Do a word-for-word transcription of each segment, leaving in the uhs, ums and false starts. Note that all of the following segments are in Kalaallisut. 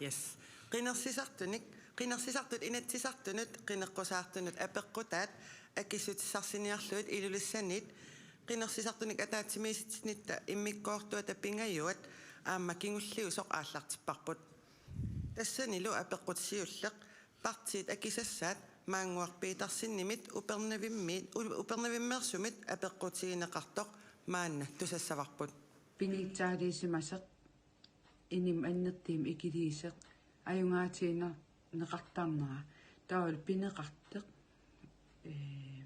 Yes. Qinersisartunik, qinersisartut Inatsisartunut qineqqusaartunut apeqqutaat akissutissarsiorniarlugit Ilulissaniit qinersisartunik ataatsimiisitsinitta immikkoortuata pingajuat aamma kingulliusoq aallartipparput. Tassanilu apeqqut siulleq partiit akisassaat Maannguaq Petersenimit Upernavimmi-, U-, Upernavimmeersumit apeqqutigineqartoq maanna tusassavarput. Pinngitsaaliisimasoq, inimik annertuumik ikiliisoq, ajugaatigineqartarnera, taavalu pineqartoq, ee,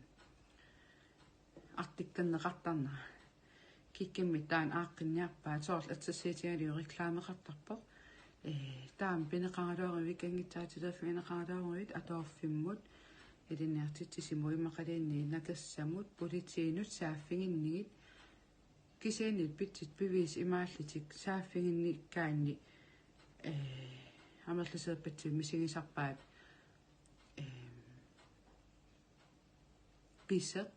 artikkerneqartarnera. Kikkunnit taanna aaqqinniarpaa, soorlu assersuutigalugu reklameqartarpoq. Ee, taama pineqaraluaruit, kanngitsaatilerfigineqaraluaruit, atoorfimmut, ilinniartitsisimut, immaqaluunniit nakorsamut, politiinut saaffiginnigit, kisianni pitsaat bevisit imaallutik saaffiginnikkaanni, ee, amerlasoorpassuit misigisarpaat, ee, pisoq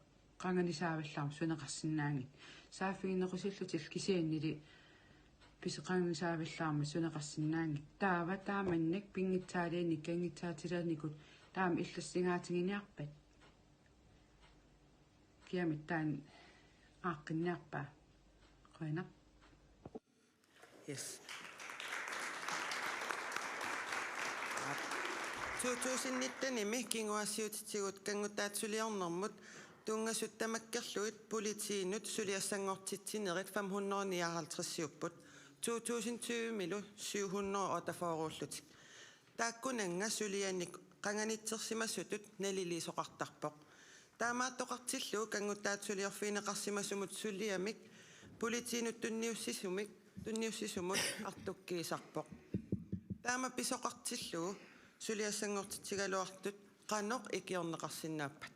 qanganisaavallaarmat suneqarsinnaanngitsoq. Saaffiginequsillutillu kisiannili pisoq qanganisaavallaarmat suneqarsinnaanngitsoq. Taava taamannak pinngitsaaliinik kanngitsaatilernikut taama illersutigaatiginiarpat? Kiamik taanna aaqqinniarpaa? Qujanaq. Yes. To tusind nittenimi kinguaassiuutitigut kanngutsaatsuliornermut tunngasut tamakkerlugit politiinut suliassanngortitsinerit fem hundrede nioghalvtredsiupput, to tusind tyvemilu syv hundrede otteogfyrreullutik. Taakkunannga sulianik qanganitsersimasutut naliliisoqartarpoq. Taamaattoqartillugu kanngutsaatsuliorfigineqarsimasumut suliamik politiinut tunniussisumik, tunniussisumut artukkiisarpoq. Taama pisoqartillugu suliassanngortitsigaluartut qanoq ikiorneqarsinnaappat?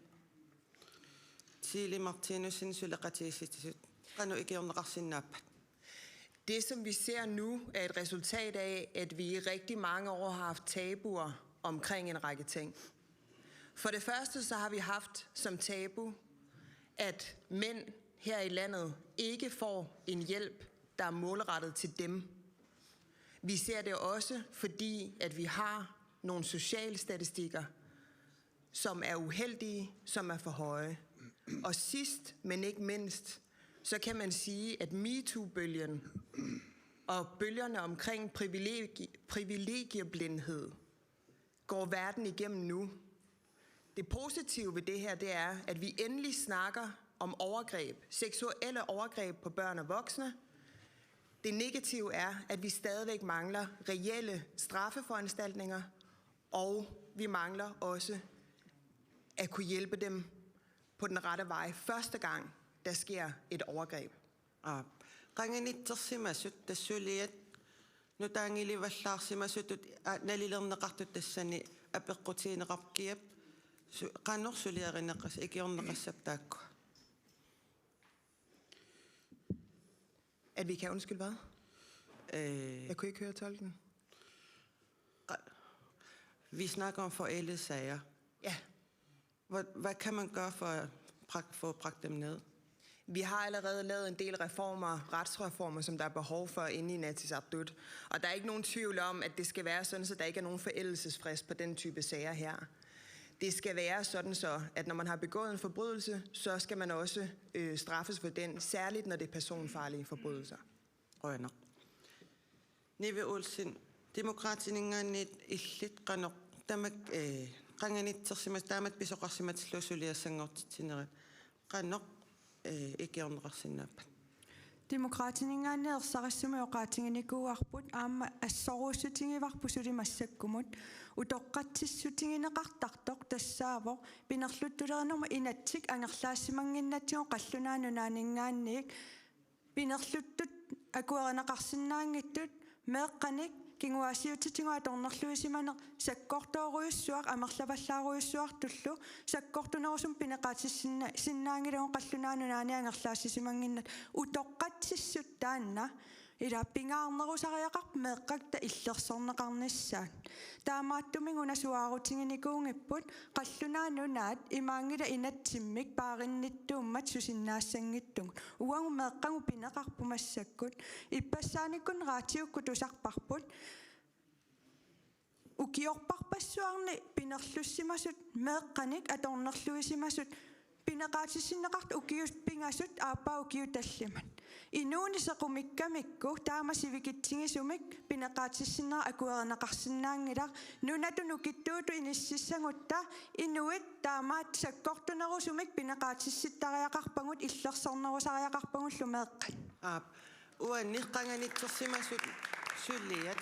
Siili Martinussen, suleqatigiissitsisut, qanoq ikiorneqarsinnaappat? Det, som vi ser nu, er et resultat af, at vi i rigtig mange år har haft tabuer omkring en række ting. For det første så har vi haft som tabu, at mænd her i landet ikke får en hjælp, der er målrettet til dem. Vi ser det også, fordi at vi har nogle socialstatistikker, som er uheldige, som er for høje. Og sidst, men ikke mindst, så kan man sige, at MeToo-bølgen og bølgerne omkring privilegi-, privilegieblindhed går verden igennem nu. Det positive ved det her, det er, at vi endelig snakker om overgreb, seksuelle overgreb på børn og voksne. Det negative er, at vi stadigvæk mangler reelle straffeforanstaltninger, og vi mangler også at kunne hjælpe dem på den rette vej første gang, der sker et overgreb. Aap. Qanganitsersimasut tassa suliat nutaanngilivallaarsimasutut, aa, nalilerneqartut tassani apeqqutigineqarpoq kiap su-, qanoq suliarineqas-, ikiorneqassappat taakku? At vi kan, undskyld, hvad? Øh, Jeg kunne ikke høre tolken. Qa-, vi snakker om forældede sager. Ja. Hvad, hvad kan man gøre for at brak-, få bragt dem ned? Vi har allerede lavet en del reformer, retsreformer, som der er behov for inde i Inatsisartut. Og der er ikke nogen tvivl om, at det skal være sådan, så der ikke er nogen forældelsesfrist på den type sager her. Det skal være sådan så, at når man har begået en forbrydelse, så skal man også, øh, straffes for den, særligt når det er personfarlige forbrydelser. Qujanaq. Nivi Olsen, Demokraatininngaanniit illit qanoq tamak, eh, qanganitsersimasut taamatut pisoqarsimatillugu suliassanngortitsinerit qanoq, eh, ikiorneqarsinnaappat? Demokraatininngaanniit ersarissumik oqaatiginikuuarput aamma assoruussutigivarput suli massakkumut. Utoqqatsissutigineqartartoq tassaavoq pinerluttulerinermut inatsit angerlaasimannginnatsigu qallunaat nunaanninngaanniit pinerluttut akuerineqarsinnaanngitsut meeqqanik kinguaassiuutitigut atornerluisimaneq sakkortoorujussuaq amerlavallaarujussuartullu sakkortunerusumik pineqaatissinna-, sinnaanngilagut qallunaat nunaanni angerlaassisimannginnatut utoqqatsissut taanna ila pingaarnerusariaqarpoq meeqqakka illersorneqarnissaat. Taamaattumik una suaarutiginikuugipput qallunaat nunaat imaanngilaq inatsimmik paarinnittuummat susinnaassanngitsugut. Uagut meeqqagut pineqarput massakkut. Ippassaanikkut raatiukkut tusarparput. Ukiorparpassuarni pinerlussimasut meeqqanik atornerluisimasut pineqaatissinneqartut ukiut pingasut aappaa ukiut tallimat. Inuuneq sequmikkamikku taama sivikitsigisumik pineqaatissinnera akuerineqarsinnaanngilaq, nunatut nukittuutut inississagutta inuit taamaat sakkortunerusumik pineqaatissittariaqarpagut illersornerusariaqarpagullu meeqqat. Aap, uani qanganitsersimasut suliat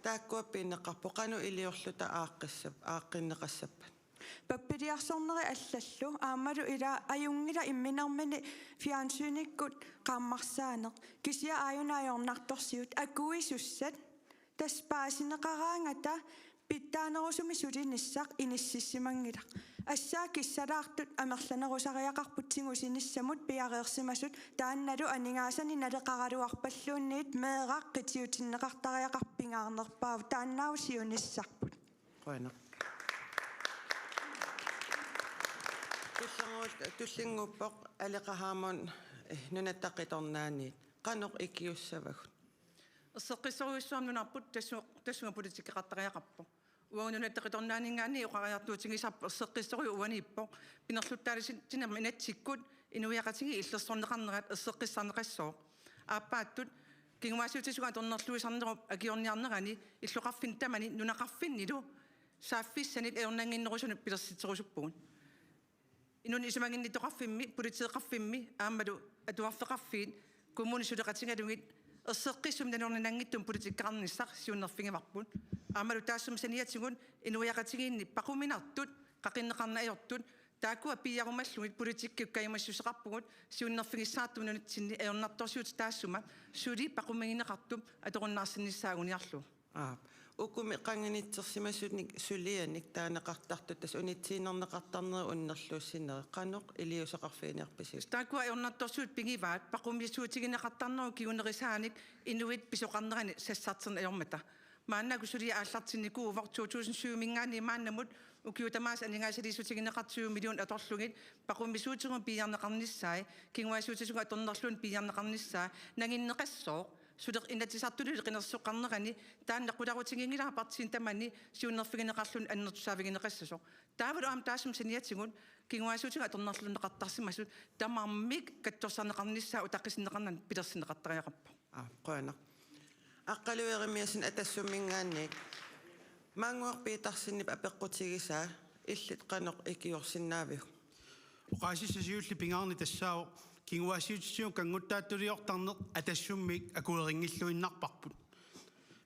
taakkua pineqarput qanoq iliorluta aaqqissap-, aaqqinneqassappat. Pappiliarsorneri allallu aammalu ila ajunngilaq imminermini fjernsynikkut qaammarsaaneq, kisianni aajuna ajornartorsiut akuisussat tassa paasineqaraangata pitsaanerusumik sulinissaq inississimanngilaq. Assaat kissalaartut amerlanerusariaqarput tigusinissamut piareersimasut, taannalu aningaasanik naleqaraluarpalluunniit meeraq qitiutinneqartariaqarpoq pingaarnerpaavoq, taannaavoq siunissarput. Qujanaq. Tullinnguul-, tullinnguuppoq Aleqa Hammond, eh, Nunatta Qitornaaniit. Qanoq ikiussavagut? Erseqqissorujussuarmik nunarput tassu-, tassunga politikkeqartariaqarpoq. Uagut Nunatta Qitornaaninngaanniit oqariartuutigisarput erseqqissorujuk uaniippoq. Pinerluttaalisinnermi inatsikkut inuiaqatigiit illersorneqarnerat erseqqissarneqassooq. Aappaattut kinguaassiuutitigut atornerluisarnerup akiorniarnerani illoqarfinni tamani nunaqarfinnilu saaffissanit ajornannginnerusunut pilersitserusuppugut. Inunnut isumaginnittoqarfimmi, politeeqarfimmi aammalu atuarfeqarfiit kommunit suleqatigalugit erseqqissumik nalorninanngitsumik politikkeqarnissaq siunnerfigivarput. Aammalu taassuma saniatigut inuiaqatigiinni paquminartut, qaqinneqarneq ajortut, taakkua piiarumallugit politikkikkut kajumissuseqarpugut siunnerfigissaartumik nunatsinni ajornartorsiutit taassuma suli paqumigineqartut atorunnaarsinnissaat anguniarlugu. Aap. Ukumi qanganitsersimasunik sulianik taaneqartartut tassa unitsiinnarneqartarneri unnerluussinerit qanoq iliuuseqarfiginiarpisigit? Taakkua ajornartorsiut pigivaat paqumisuutigineqartarnerup kingunerisaanik inuit pisoqarnerani sassarterneq ajormata. Maannakkut suliaq aallartinnikuuvoq to tusind syv-minngaanniit maannamut ukiut tamaasa aningaasaliissutigineqartut tyve million atorlugit paqumisuutigut piiarneqarnissaat, kinguaassiuutitigut atornerluinnut piiarneqarnissaa nanginneqassooq. Suleq Inatsisartunilu qinersisoqarnerani taanna qularutiginngilara partiini tamani siunnerfigineqarluni annertusaavigineqassasoq. Taavalu aamma taassuma saniatigut kinguaassiuutigut atornerlunneqartarsimasut tamarmik katsorsarneqarnissaat utaqqisinneqarnerani pilersinneqartariaqarpoq. Aap, qujanaq. Aqqaluaq Jerimiassen Atassumminngaanniit. Mannguaq Petersenip apeqqutigisaa illit qanoq ikiorsinnaaviuk? Oqaasissaq siulleq pingaarneq tassaavoq kinguaassiuutitigut kannguttaattuliortarneq Atassummiit akuerinngilluinnarparput.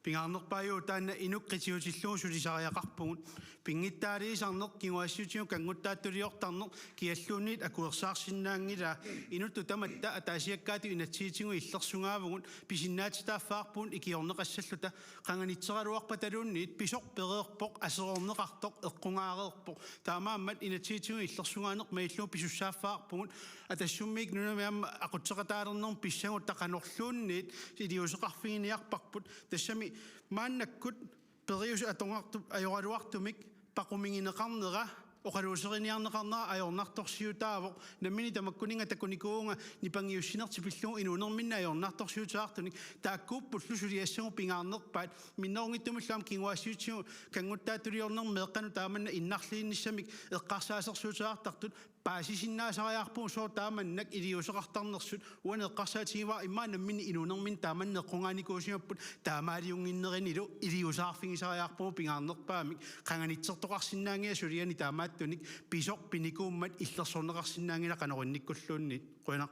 Pingaarnerpaajuvoq taanna inuk qitiutillugu sulisariaqarpugut. Pinngitsaaliisarneq kinguaassiuutitigut kannguttaattuliortarneq kialluunniit akuersaarsinnaanngilaa, inuttut tamatta ataasiakkaatut inatsisitigut illersugaavugut, pisinnaatitaaffaarpugut ikiorneqassalluta, qanganitseraluarpataluunniit pisoq pereerpoq, aserorneqartoq, eqqugaareerpoq. Taamaammat inatsisitigut illersugaaneq malillugu pisussaaffaarpugut, Atassummiit nunami aamma aqutseqataalernermut pissagutta qanorluunniit iliuuseqarfiginiarparput, tassami maannakkut periuseq atornartup ajoraluartumik paqumigineqarnera, oqaluuseriniarneqarnera ajornartorsiutaavoq, nammineq tamakkuninnga takunikuuvunga nipangiussinertik pillugu inuunerminni ajornartorsiutaartunik, taakkuuppullu suliassagut pingaarnerpaat, minnerunngitsumillu aamma kinguaassiuutitigut kannguttaattuliornermi meeqqanut taamanna innarliinissamik eqqarsaasersuutigaartartut, paasisinnaasariaqarpugut sooq taamannak iliuuseqartarnersut, uani eqqarsaatigivara immaqa nammineq inuunerminni taamanna eqqugaanikuusimapput, taamaaliunnginnerinilu iliuuseqarfigisariaqarpugut pingaarnerpaamik, qanganitsertoqarsinnaanngilaq sulianik taamaattunik, pisoq pinikuummat illersorneqarsinnaanngilaq qanoq innikkulluunniit. Qujanaq.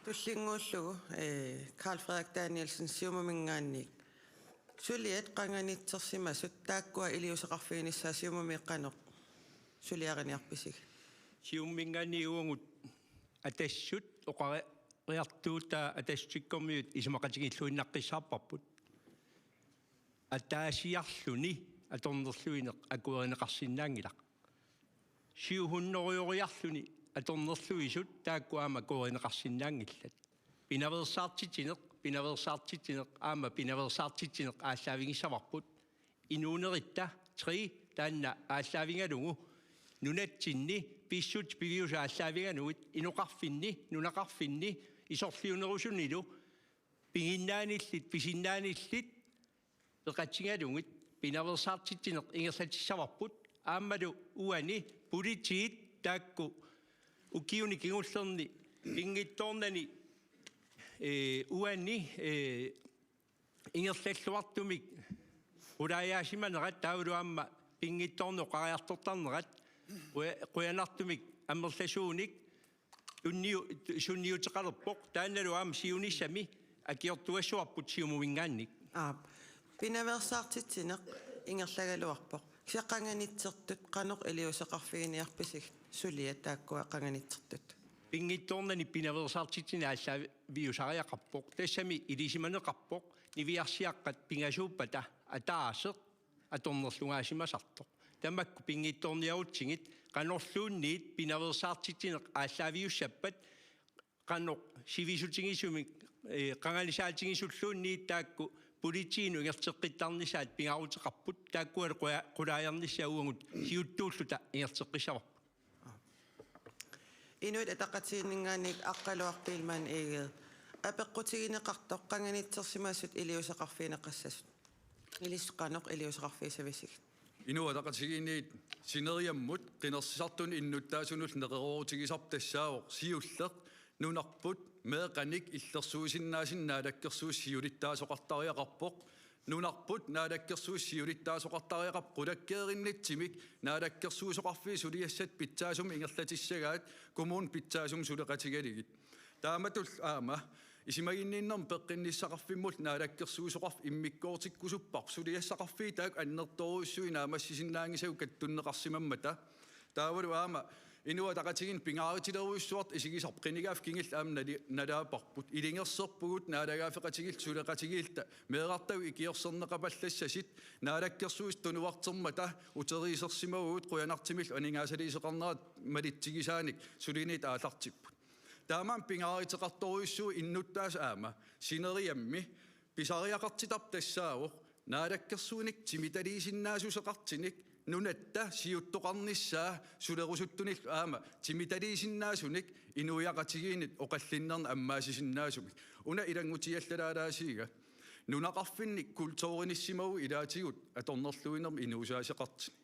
Tullinnguullugu, eh, Karl Frederik Danielsen Siumuminngaanniit. Suliat qanganitsersimasut taakkua iliuuseqarfiginissaat Siumumi qanoq suliariniarpisigit? Siumuminngaanniit uagut Atassut oqariartuutaa Atassutsikkormiut isumaqatigiilluinnaqqissaarparput. Ataasiarluni atornerluineq akuerineqarsinnaanngilaq. Syv hundrede-oriarluni atornerluisut taakku aamma akuerineqarsinnaanngillat. Pinaveersaartitsineq, pinaveersaartitsineq, aamma pinaveersaartitsineq aallaavigissavarput. Inuuneritta tre taanna aallaavigalugu nunatsinni pissutsit piviusut aallaavigalugit inoqarfinni, nunaqarfinni isorliunerusunilu piginnaanillit, pisinnaanillit peqatigalugit pinaveersaartitsineq ingerlatissavarput. Aammalu uani politiit taakku ukiuni kingullerni pinngitsoornani, ee, uani, ee, ingerlalluartumik qulaajaasimanerat taavalu aamma pinngitsoornani oqariartortarnerat quja-, qujanartumik amerlasuunik tunniu-, sunniuteqalerpoq, taannalu aamma siunissami akiortuassavarput Siumuminngaanniit. Aap. Pinaveersaartitsineq ingerlagaluarpoq. Kisianni qanganitsertut qanoq iliuuseqarfiginiarpisigit, suliat taakkua qanganitsertut? Pinngitsoornani pinaveersaartitsineq aallaaviusariaqarpoq. Tassami ilisimaneqarpoq niviarsiaqqat pingasuuppata ataaseq atornerlugaasimasartoq. Tamakku pinngitsoorniarutsigit qanorluunniit pinaveersaartitsineq aallaaviussappat qanoq sivisutigisumik, ee, qanganisaatigisulluunniit taakku politiinut ingerlateqqittarnissaat pingaaruteqarput, taakkualu quja-, qulaajarnissaat uagut siuttuulluta ingerlateqqissavarput. Inuit Ataqatigiinninngaanniit Aqqaluaq Biilmann Egede. Apeqqutigineqartoq qanganitsersimasut iliuuseqarfigineqassasut. Ilissi qanoq iliuuseqarfigissavisigit? Inuit Ataqatigiinniit sineriammut qinersisartunut innuttaasunullu neqeroorutigisarput tassaavoq siulleq nunarput meeqqanik illersuisinnaasunik naalakkersuisut siulittaasoqartariaqarpoq. Nunarput naalakkersuisut siulittaasoqartariaqarput qulakkeerinnittumik naalakkersuisoqarfiit suliassat pitsaasumik ingerlatissagaat kommunit pitsaasumik suleqatigalugit. Taamatullu aamma isumaginninnermut peqqinnissaqarfimmullu naalakkersuisoqarfik immikkoortikkusupparput, suliassaqarfiit taakku annertoorujussuit naammassisinnaanngisagut kattunneqarsimammata. Taavalu aamma Inuit Ataqatigiinni pingaarutilerujussuartut isigisarput qinigaaffik kingulleq aamma nali-, nalaaparput. Ilungersorpugut naalagaaffeqatigiilluta suleqatigiilluta meerartagut ikiorserneqapallassasut, naalakkersuisut tunuartermata uteriisersimavugut qujanartumillu aningaasaliisoqarnerat malitsigisaanik suliniut aallartipput. Taamaammat pingaaruteqartorujussuuvoq innuttaasut aamma sineriammi pisariaqartitarput tassaavoq naalakkersuinik timitaliisinnaassuseqartunik nunatta siuttoqarnissaa sulerusuttunillu aamma timitaliisinnaasunik inuiaqatigiinnut oqallinnernik ammaassisinnaasumik. Una ilanngutiallalaalaasiga. Nunaqarfinni kulturinissimavoq ilaatigut atornerluinermik inuusaasoqartunik.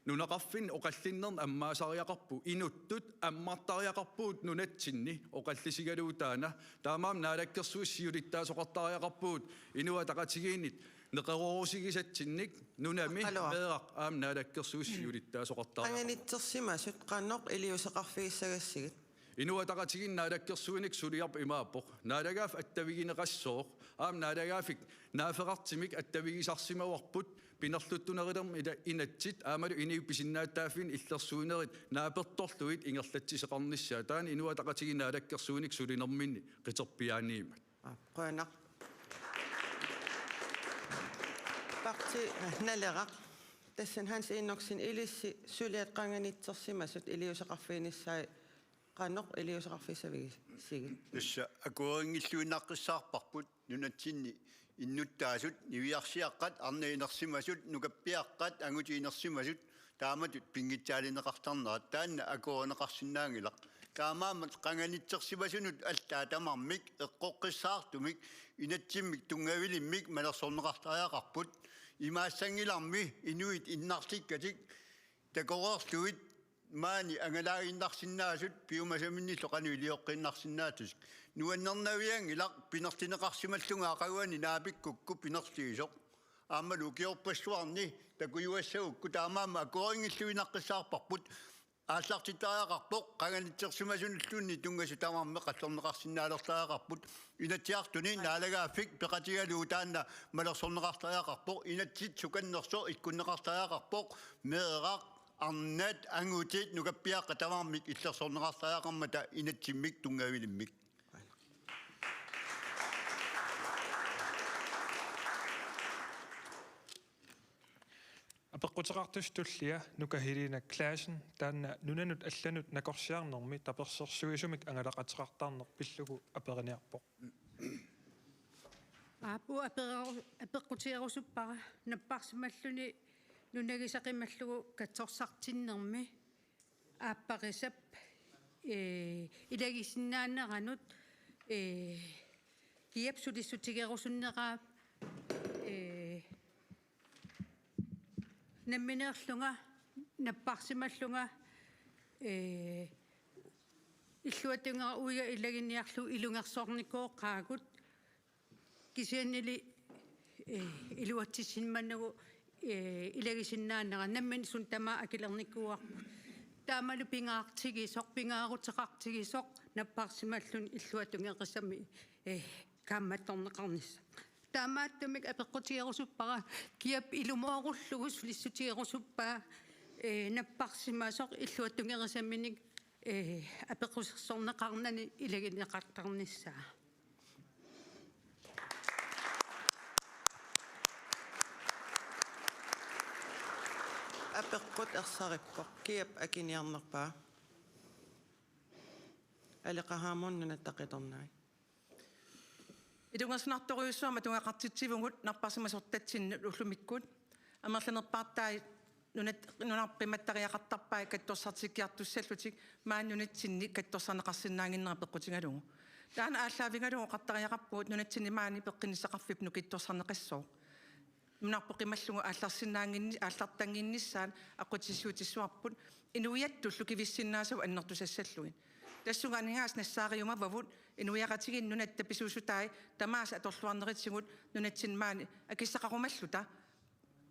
Nunaqarfinni oqallinnernik ammaasariaqarpugut, inuttut ammartariaqarpugut nunatsinni oqallisigalugu taanna. Taamaammat naalakkersuisut siulittaasoqartariaqarpugut Inuit Ataqatigiinnut neqeroorusigisatsinnik nunami. Aqqaluaq. Meeraq aamma naalakkersuisut siulittaasoqartariaqarpugut. Qanganitsersimasut qanoq iliuuseqarfigissagassigit? Inuit Ataqatigiinni naalakkersuinik suliarput imaappoq. Naalagaaffik attavigineqassooq. Aamma naalagaaffik naaffeqartumik attavigisarsimavarput pinerluttunerulermik ila-, inatsit aammalu inuit pisinnaatitaaffiinik illersuinerit naapertorlugit ingerlatsisoqarnissaat. Taanna Inuit Ataqatigiinni naalakkersuinik sulinerminni qiterpiaaniimmat. Aa, qujanaq. Partii, eh, Naleraq. Tassani Hans Enoksen, ilissi suliat qanganitsersimasut iliuuseqarfiginissaat qanoq iliuuseqarfissavisigit? Tassa akuerinngilluinnaqqissaarparput nunatsinni innuttaasut, niviarsiaqqat, arnat inersimasut, nukappiaqqat, angutit inersimasut, taamatut pinngitsaalineqartarnerat, taanna akuerineqarsinnaanngilaq. Taamaammat qanganitsersimasunut allaat tamarmik eqqoqqissaartumik inatsimmik tunngavilimmik malersorneqartariaqarput. Imaassanngilarmi inuit innarlikkatik takoreerlugit maani angalaaginnarsinnaasut piumasaminnillu qanoq ilioqqiinnarsinnaassuseq. Nuannernavianngilaq pinerlineqarsimallunga aqaguani naapikkukku pinerliisoq. Aammalu ukiorpassuarni takujuassagukku, taamaammat akuerinngilluinnaqqissaarparput. Aallartittariaqarpoq qanganitsersimasunulluunniit tunngasut tamarmik qallorneqarsinnaalertariaqarput. Inatsisartuni naalagaaffik peqatigalugu taanna malersorneqartariaqarpoq. Inatsit sukannersoq ikkunneqartariaqarpoq. Meeraq, arnat, angutit, nukappiaqqat tamarmik illersorneqartariaqarmata inatsimmik tunngavilimmik. Apeqquteqartussaq tullia Nuka Helena Clausen, taanna nunanut allanut nakorsiarnermi tapersersuisumik angalaqateqartarneq pillugu aperiniarpoq. Aap, uanga apereru-, apeqqutigerusuppara napparsimalluni nunagisaq qimallugu katsorsartinnermi aapparisap, ee, ilagisinnaaneranut, ee, Kiap sulissutigerusunneraa, ee, nammineerlunga, napparsimallunga, ee, illuatungera uiga ilaginiarlugu ilungersornikooqaagut, kisiannili, ee, iluatsissimaarnagu, ee, ilagisinnaanera nammineq suna tamaat akilernikuuarput. Taamalu pingaartigisoq, pingaaruteqartigisoq napparsimalluni illuatungerisamik, ee, kaammattorneqarnissaq. Taamaattumik apeqqutigerusuppara, kiap ilumoorullugu sulissutigerusuppaa, ee, napparsimasoq illuatungerisaminik, ee, apeqqusersorneqarnani ilagineqartarnissaa. Apeqqut ersarippoq, kiap akiniarnerpaa? Aleqa Hammond, Nunatta Qitornai. Ilungersunartorujussuarmik atugaqartitsivugut napparsimasortatsinnut ullumikkut. Amerlanerpaartaat nunat-, nunarput qimattariaqartarpai katsorsartikkiartussallutik maani nunatsinni katsorsarneqarsinnaannginnera peqqutigalugu. Taanna aallaavigalugu oqartariaqarpugut nunatsinni maani peqqinnissaqarfiup nukittorsarneqassooq. Nunarput qimallugu aallarsinnaannginni-, aallartannginnissaat aqqutissiuutissuarput inuiattullu kivissinnaasavut annertusassallugit. Tassunga aningaasat nassaariumavavut inuiaqatigiinni nunatta pisuussutai tamaasa atorluarnerisigut nunatsinni maani akissaqarumalluta.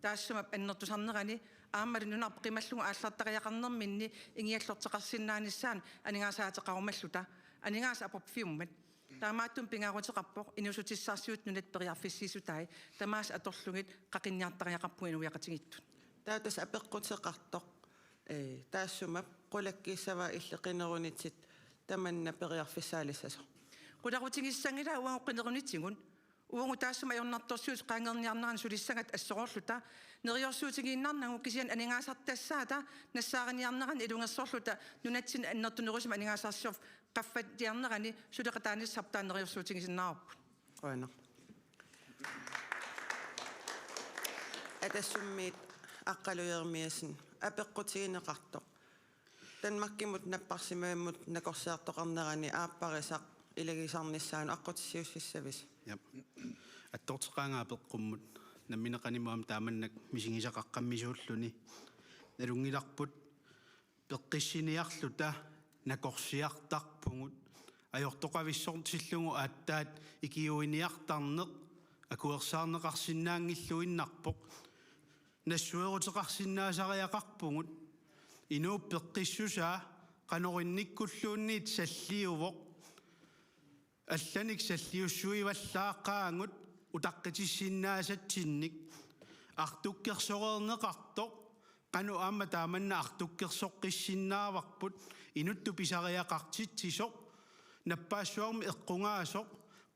Taassuma annertusarnerani aammalu nunarput qimallugu aallartariaqarnerminni ingiallorteqarsinnaanissaanut aningaasaateqarumalluta. Aningaasat aporfiummat. Taamaattumik pingaaruteqarpoq inuussutissarsiutit nunatta periarfissiissutai tamaasa atorlugit qaqinniartariaqarpugut inuiaqatigiittut. Taava tassa apeqquteqartoq, ee, taassuma qulakkiissavaa illit qinerunitsit tamanna periarfissaalissasoq? Qularutigissanngilaa uagut qinerunitigut. Uagut taassuma ajornartorsiut qaangerniarnerani sulissagat assororluta. Neriorsuutigiinnarnagu kisianni aningaasartassaata nassaariniarnerani ilungersorluta nunatsinni annertunerusumik aningaasarsiorfik qaffattiarnerani suleqataanissarput taanna neriorsuutigisinnaavarput. Qujanaq. Atassummiit Aqqalu Jeremiassen, apeqqutigineqartoq. Danmarkimut napparsimavimmut nakorsiartoqarnerani aapparisaq ilagisarnissaanut aqqutissiuussissavisi? Jap. Attorteqaanga apeqqummut, nammineq qanimut aamma taamannak misigisaqaqqammisuulluni. Nalunngilarput peqqissiniarluta nakorsiartarpugut. Ajortoqavissortillugu aatsaat ikiuiniartarneq akuersaarneqarsinnaanngilluinnarpoq. Nassueruteqarsinnaasariaqarpugut. Inuup peqqissusaa qanoq innikkulluunniit salliuvoq. Allanik salliussuivallaaqaagut utaqqitissinnaasatsinnik. Artukkersoreerneqartoq qanoq aamma taamanna artukkersoqqissinnaavarput, inuttut pisariaqartitsisoq, nappaassuarmi eqqugaasoq,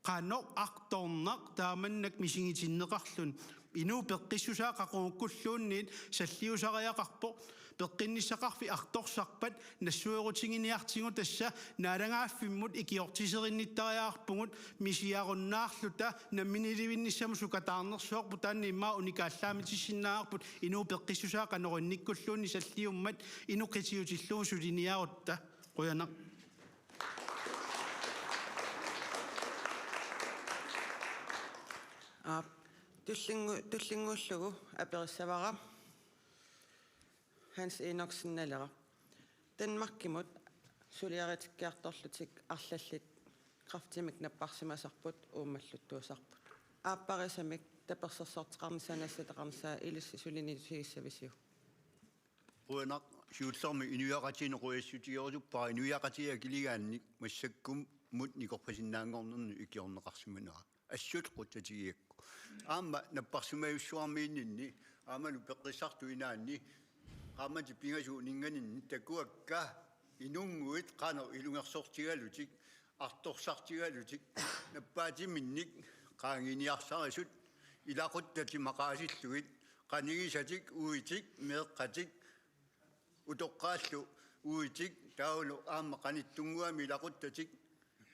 qanoq artornaq taamannak misigitinneqarluni. Inuup peqqissusaa qaqugukkulluunniit salliusariaqarpoq, peqqinnissaqarfik artorsarpat nassuerutiginiartigu tassa naalagaaffimmut ikiortiserinnittariaqarpugut misiarunnaarluta namminiilivinnissamut sukataarnersuarput taanna immaqa unikaallaamitissinnaavarput inuup peqqissusaa qanoq innikkulluunniit salliummat inuk qitiutillugu suliniarutta. Qujanaq. Aap, tullinngu-, tullinnguullugu aperissavara Hans Enoksen, Naleraq. Danmarkimut suliaritikkiartorlutik arlallit kræftimik napparsimasarput uummalluttuusarput. Aapparisamik tapersersorteqarnissaa nassateqarnissaa ilissi suliniutigissavisiuk? Qujanaq, siullermik inuiaqatigiinni qujassutigerusuppara inuiaqatigiit akiligaannik massakkumut nikorfasinnaanngornerni ikiorneqarsimanera. Assut qutsatigigakku. Aamma napparsimajussuarmiinninni, aammalu peqqissartuinnaanni, qaammatit pingasut uninnganinni takuakka inunnguit qanoq ilungersortigalutik, artorsartigalutik, nappaatiminnik qaanginiarsarisut, ilaquttatik maqaasillugit, qanigisatik, uitik, meeqqatik, utoqqaallu uitik, taavalu aamma qanittunnguamik ilaquttatik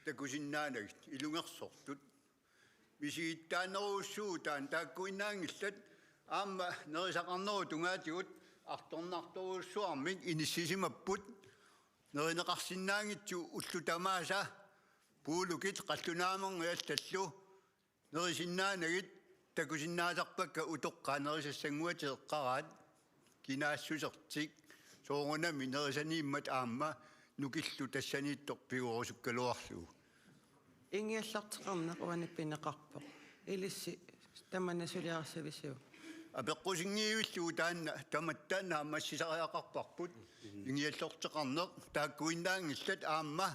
takusinnaanagit, ilungersortut. Misigittaanerujussuuvoq taanna, taakkuinnaanngillat, aamma nerisaqarnerup tungaatigut artornartorujussuarmik inissisimapput, nerineqarsinnaanngitsoq ullut tamaasa puulukit qallunaamerngit allallu Nerisinnaanagit takusinnaasarpakka utoqqaat nerisassannguatik eqqaraat kinaassusertik soorunami nerisaniimmat aamma nukillu tassaniittoq pigorusukkaluarlugu. Ingiallorteqarneq uani pineqarpoq. Ilissi tamanna suliarissavisiuk? Apeqqusinngivillugu taanna tamatta naammassisariaqarparput. Ingiallorteqarneq taakkuinnaanngillat aamma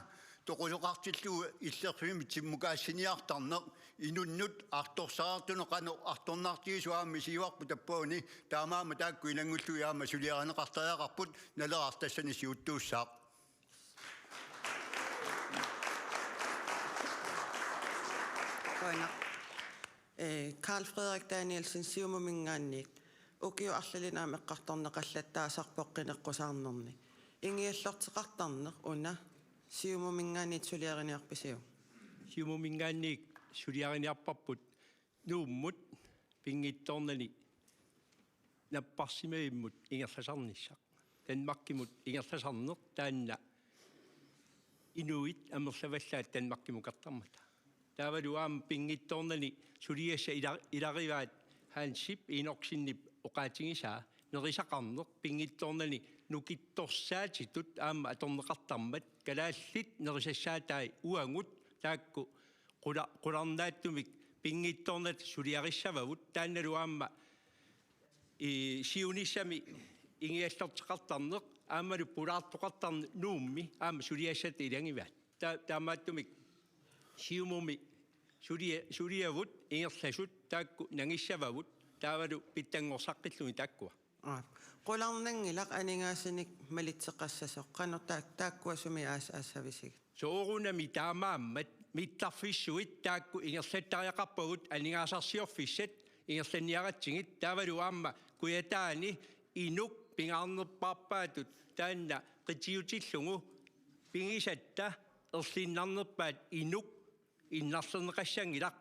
toqusoqartillugu illerfimmi timmukaassiniartarneq inunnut artorsartunut qanoq artornartigisoq aamma isigivarput tappavani taamaammat taakku ilanngullugit aamma suliarineqartariaqarput Naleraq tassani siuttuussaaq. Qujanaq. Eh, Karl Frederik Danielsen, Siumuminngaanniit. Ukiut arlalinnik aamma eqqartorneqallattaasarpoq qineqqusaarnerni. Ingiallorteqartarneq una Siumuminngaanniit suliariniarpisiuk? Siumuminngaanniit suliariniarparput Nuummut pinngitsoornani napparsimavimmut ingerlasarnissaq. Danmarkimut ingerlasarneq taanna inuit amerlavallaat Danmarkimukartarmata. Taavalu aamma pinngitsoornani suliassat ila-, ilarivaat Hansip Enoksenip oqaatigisaa nerisaqarneq pinngitsoornani nukittorsaatitut aamma atorneqartarmat kalaallit nerisassaataat uagut taakku qula-, qularnaatsumik pinngitsoornata suliarissavagut taannalu aamma i-, siunissami ingiallorteqartarneq aammalu pulaartoqartarneq Nuummi aamma suliassat ilagivaat. Ta-, taamaattumik Siumumi sulia-, suliavut ingerlasut taakku nangissavagut taavalu pitsanngorsartillugit taakkua. Aa, qularnanngilaq aningaasanik malitseqassasoq, qanoq taak-, taakkua sumi aas-, aassavisigit? Soorunami taamaammat mittarfissuit taakku ingerlattariaqarpagut aningaasarsiorfissat ingerlanniaratsigit taavalu aamma Kujataani inuk pingaarnerpaarpaatut taanna qitiutillugu pigisatta erlinnarnerpaat inuk innarlerneqassanngilaq.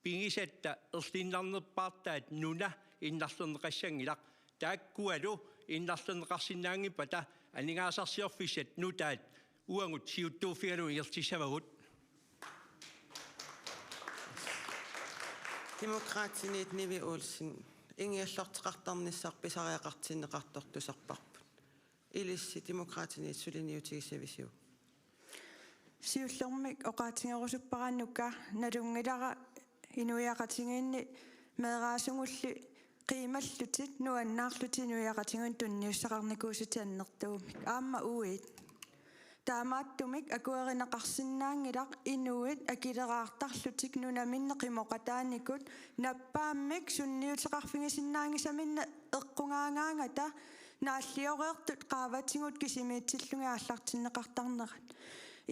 Pigisatta erlinnarnerpaartaat nuna innarlerneqassanngilaq. Taakkualu innarlerneqarsinnaanngippata aningaasarsiorfissat nutaat uagut siuttuuffigalugu ingerlissavagut. Demokraatiniit Nivi Olsen, ingiallorteqartarnissaq pisariaqartinneqartoq tusarparput. Ilissi Demokraatiniit suliniutigissavisiuk? Siullermik oqaatigerusuppara nuka nalunngilara inuiaqatigiinni meeraasugulli qiimallutit nuannaarlutit inuiaqatigiinnut tunniussaqarnikuusutit annertuumik. Aamma uagut. Taamaattumik akuerineqarsinnaanngilaq inuit akileraartarlutik nunaminni qimoqataanikut nappaammik sunniuteqarfigisinnaanngisaminnik eqqugaagaangata naallioreertut qaavatigut kisimiitsillugit aallartinneqartarnerat.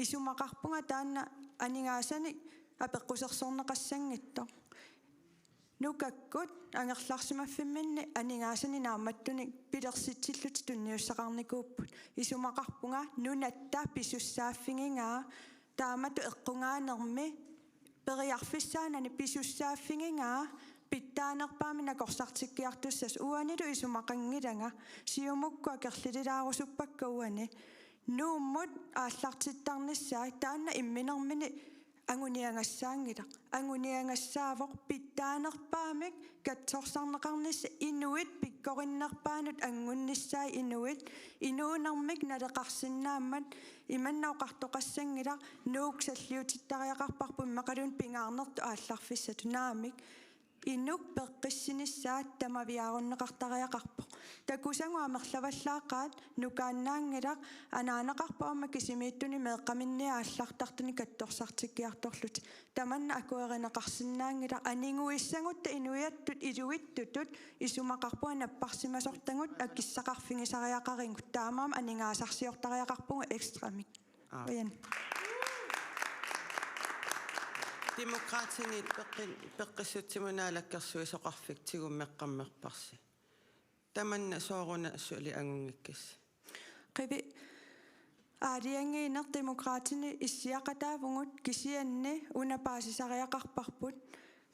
Isumaqarpunga taanna aningaasanik apeqqusersorneqassanngitsoq. Nukakkut angerlarsimaffimminni aningaasanik naammattunik pilersitsillutik tunniussaqarnikuupput. Isumaqarpunga nunatta pisussaaffigigaa taamatut eqqugaanermi periarfissaanani pisussaaffigigaa pitsaanerpaamik nakorsartikkiartussasut. Uanilu isumaqanngilanga, Siumukkut akerlililaarusuppakka uani. Nuummut aallartittarnissaa taanna imminermini anguniagassaanngilaq. Anguniagassaavoq pitsaanerpaamik katsorsarneqarnissaq inuit pikkorinnerpaanut anngunnissaat inuit inuunermik naleqarsinnaammat. Imanna oqartoqassanngilaq Nuuk salliutittariaqarparput immaqaluunniit pingaarnertut aallarfissatut naamik. Inuk peqqissinissaa tamaviaarunneqartariaqarpoq. Takusagut amerlavallaaqaat nukaannaanngilaq, anaanaqarpoq aamma kisimiittunik meeqqaminniit aallartartunik katsorsartikkiartorlutik. Tamanna akuerineqarsinnaanngilaq, aniguissagutta inuiattut iluitsutut isumaqarpunga napparsimasortagut akissaqarfigisariaqarigut. Taamaammat aningaasarsiortariaqarpugut ekstramik. Aap. Qujan. Demokraatiniit peqqin-, peqqissutsimut naalakkersuisoqarfik tigummeqqammerparsi. Tamanna sooruna suli angunngikkissi? Qivi-, aalajangiineq Demokraatini issiaqataavugut kisianni una paasisariaqarparput.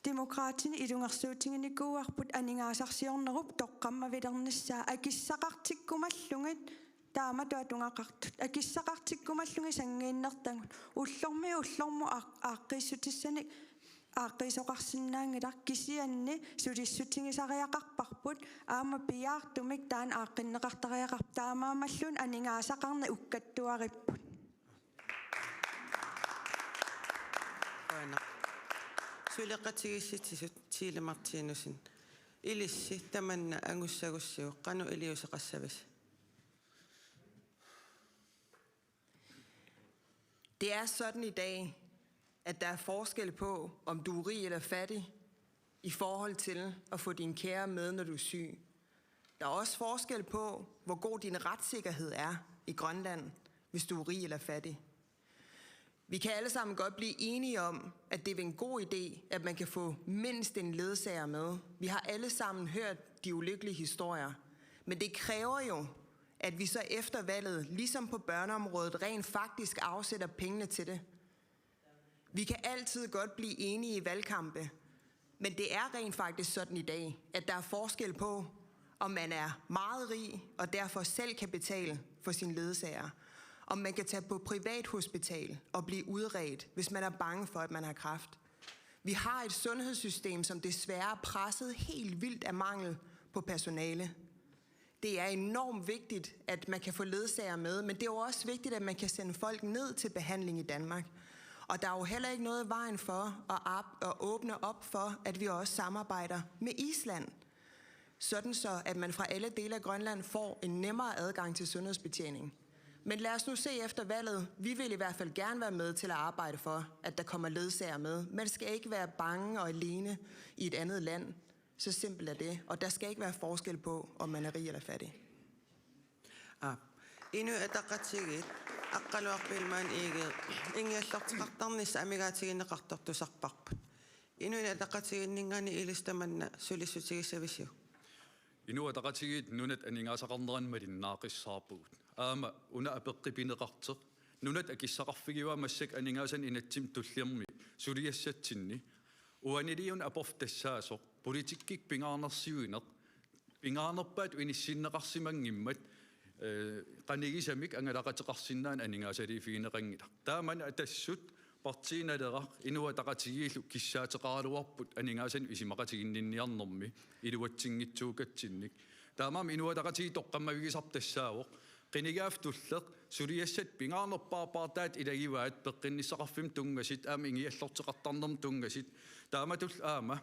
Demokraatini ilungersuutiginikuuarput aningaasarsiornerup toqqammavilernissaa akissaqartikkumallugit taamatut atugaqartut. Akissaqartikkumallugit sanngiinnertagut. Ullormiit ullormut aaq-, aaqqiissutissanik aaqqiisoqarsinnaanngilaq, kisianni sulissutigisariaqarparput aamma piaartumik taanna aaqqinneqartariaqarpoq, taamaammalluunniit aningaasaqarneq ukkattuaripput. Qujanaq. Suleqatigiissitsisut Siili Martinussen. Ilissi tamanna angussagussiuk, qanoq iliuuseqassavisi? Det er sådan i dag, at der er forskel på, om du er rig eller fattig, i forhold til at få dine kære med, når du er syg. Der er også forskel på, hvor god din retssikkerhed er i Grønland, hvis du er rig eller fattig. Vi kan alle sammen godt blive enige om, at det er en god idé, at man kan få mindst en ledsager med. Vi har alle sammen hørt de ulykkelige historier. Men det kræver jo, at vi så efter valget, ligesom på børneområdet, rent faktisk afsætter pengene til det. Vi kan altid godt blive enige i valgkampe, men det er rent faktisk sådan i dag, at der er forskel på, om man er meget rig og derfor selv kan betale for sin ledsager, om man kan tage på privathospital og blive udredt, hvis man er bange for, at man har kræft. Vi har et sundhedssystem, som desværre er presset helt vildt af mangel på personale. Det er enormt vigtigt, at man kan få ledsager med, men det er jo også vigtigt, at man kan sende folk ned til behandling i Danmark. Og der er jo heller ikke noget i vejen for at, at åbne op for, at vi også samarbejder med Island, sådan så at man fra alle dele af Grønland får en nemmere adgang til sundhedsbetjening. Men lad os nu se efter valget. Vi vil i hvert fald gerne være med til at arbejde for, at der kommer ledsager med. Man skal ikke være bange og alene i et andet land. Så simpelt er det. Og der skal ikke være forskel på, om man er rig eller fattig. Aap. Inuit Ataqatigiit Aqqaluaq Biilmann Egede ingiallorteqartarnissaq amigaatigineqartoq tusarparput. Inuit Ataqatigiinninngaanniit ilissi tamanna sulissutigissavisiuk? Inuit Ataqatigiit nunat aningaasaqarnerannik malinnaaqqissaarpugut. Aamma una apeqqipineqartoq. Nunat akissaqarfigivaat massakkut aningaasanik inatsimmi tulliani suliassatsinni. Uaniliuna aporfik tassaasoq. Politikkip pingaarnersiuineq. Pingaarnerpaatut inissinneqarsimanngimmat, eh, qanigisamik angalaqateqarsinnaaneq aningaasaliiffigineqanngilaq. Taamani Atassut, Partii Naleraq, Inuit Ataqatigiillu kissaateqaraluarput aningaasanik isumaqatiginninniarnermi iluatsinngitsuukatsinnik. Taamaammat Inuit Ataqatigiit toqqammavigisarput tassaavoq qinigaaffik tulleq suliassat pingaarnerpaarpaartaat ilagivaat peqqinnissaqarfimmut tunngasut aamma ingiallorteqartarnermut tunngasut. Taamatullu aamma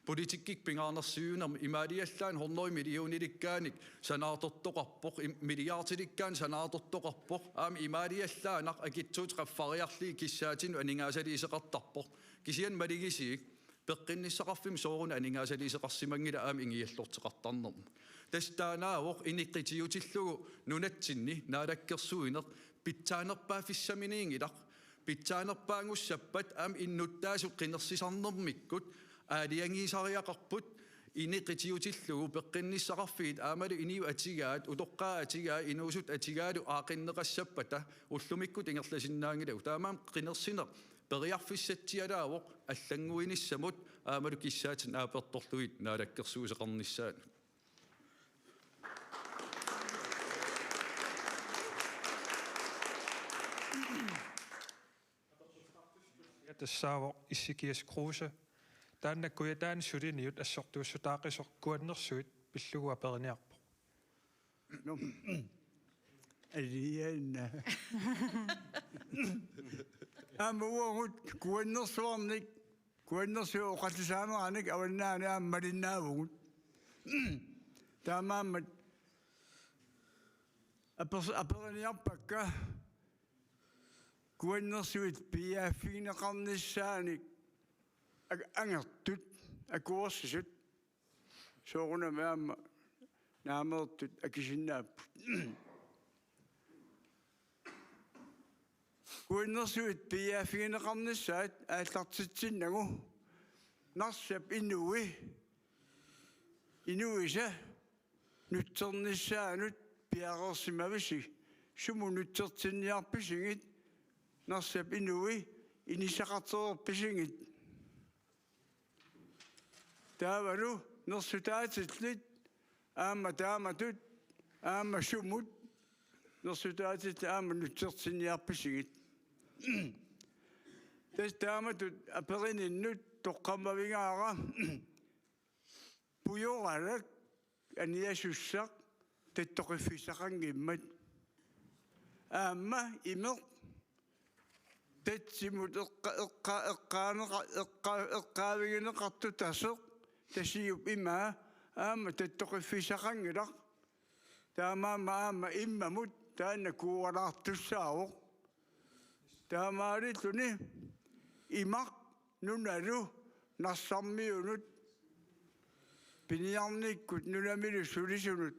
politikkikkut pingaarnersiuinermi imaaliallaannaq hundrede millionilikkaanik sanaartortoqarpoq, im-, milliardilikkaanik sanaartortoqarpoq, aamma imaaliallaannaq akitsuutit qaffariarlugit kissaatinut aningaasaliisoqartarpoq. Kisianni malugisiuk peqqinnissaqarfimmut soorunami aningaasaliisoqarsimanngilaq aamma ingiallorteqartarnermut. Tassa taannaavoq ineqitiutillugu nunatsinni naalakkersuineq pitsaanerpaaffissaminiinngilaq. Pitsaanerpaangussappat aamma innuttaasut qinersisarnermikkut aalajangiisariaqarput, ineqitiutillugu peqqinnissaqarfiit aammalu inuit atugaat, utoqqaat atugaat, inuusuttut atugaalu aaqqinneqassappata ullumikkut ingerlasinnaanngilagut. Taamaammat qinersineq periarfissatsialaavoq allannguinissamut aammalu kissaatinik apertorlugit naalakkersuisoqarnissaanut. Ja, tassaavoq Issikias Kruse. Taanna Kujataani suliniut assortuussutaaqisoq Kuannersuit pillugu aperiniarpoq. Nå. Alianna. Aamma uagut Kuannersuarnik, Kuannersuup oqallisaaneranik avannaani aamma malinnaavugut. Taamaammat apers-, aperiniarpakka Kuannersuit piiaaffigineqarnissaanik a-, angertut, akuersisut. Soorunami aamma naameertut akisinnaapput. Kuannersuit piiaaffigineqarnissaat aallartitsinnagu Narsap inui, inuisa nutsernissaanut piareersimavisi? Sumut nutsertinniarpisigit? Narsap inui inissaqartereerpisigit? Taavalu nersutaatillit aamma taamatut aamma sumut nersutaatillit aamma nutsertinniarpisigit? Tassa taamatut aperininnut toqqammavigaara pujoralak aniasussaq tattoqiffissaqanngimmat. Aamma imeq tatsimut eqqa-, eqqa-, eqqaaneqa-, eqqa-, eqqaavigineqartut taseq Tasiup imaa aamma tattoqiffissaqanngilaq. Taamaammat aamma immamut taanna kuualaartussaavoq. Taamaalilluni imaq nunalu Narsarmiunut piniarnikkut nunamilu sulisunut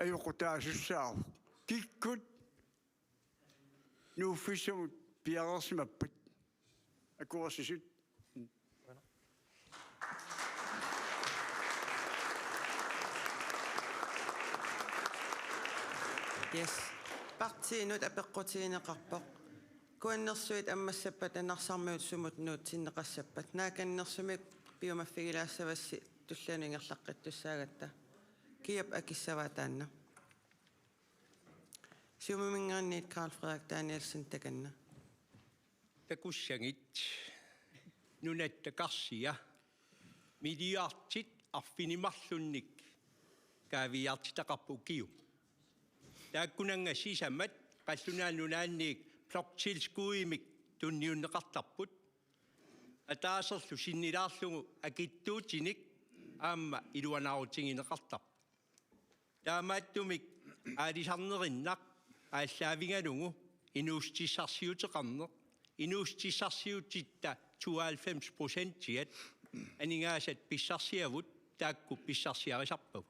ajoqutaasussaavoq. Kikkut nuuffissamut piareersimappat? Akuersisut. Yes. Partiinut apeqqutigineqarpoq. Kuannersuit ammassappat Narsarmiut sumut nuutsinneqassappat? Naakannersumik piumaffigilaassavassi tullianut ingerlaqqittussaagatta. Kiap akissavaa taanna? Siumuminngaanniit Karl Frederik Danielsen, takanna. Takussagit nunatta karsia milliardit arfineq-marlunnik kaaviiaartitaqarput ukiut. Taakkunannga sisamat qallunaat nunaanniit bloktilskuddimik tunniunneqartarput. Ataaserlu sinnilaarlugu akitsuutinik aamma iluanaarutigineqartarpoq. Taamaattumik aalisarnerinnaq aallaavigalugu inuussutissarsiuteqarneq, inuussutissarsiutitta tooghalvfems procentiat aningaasat pissarsiavut taakku pissarsiarisarpagut.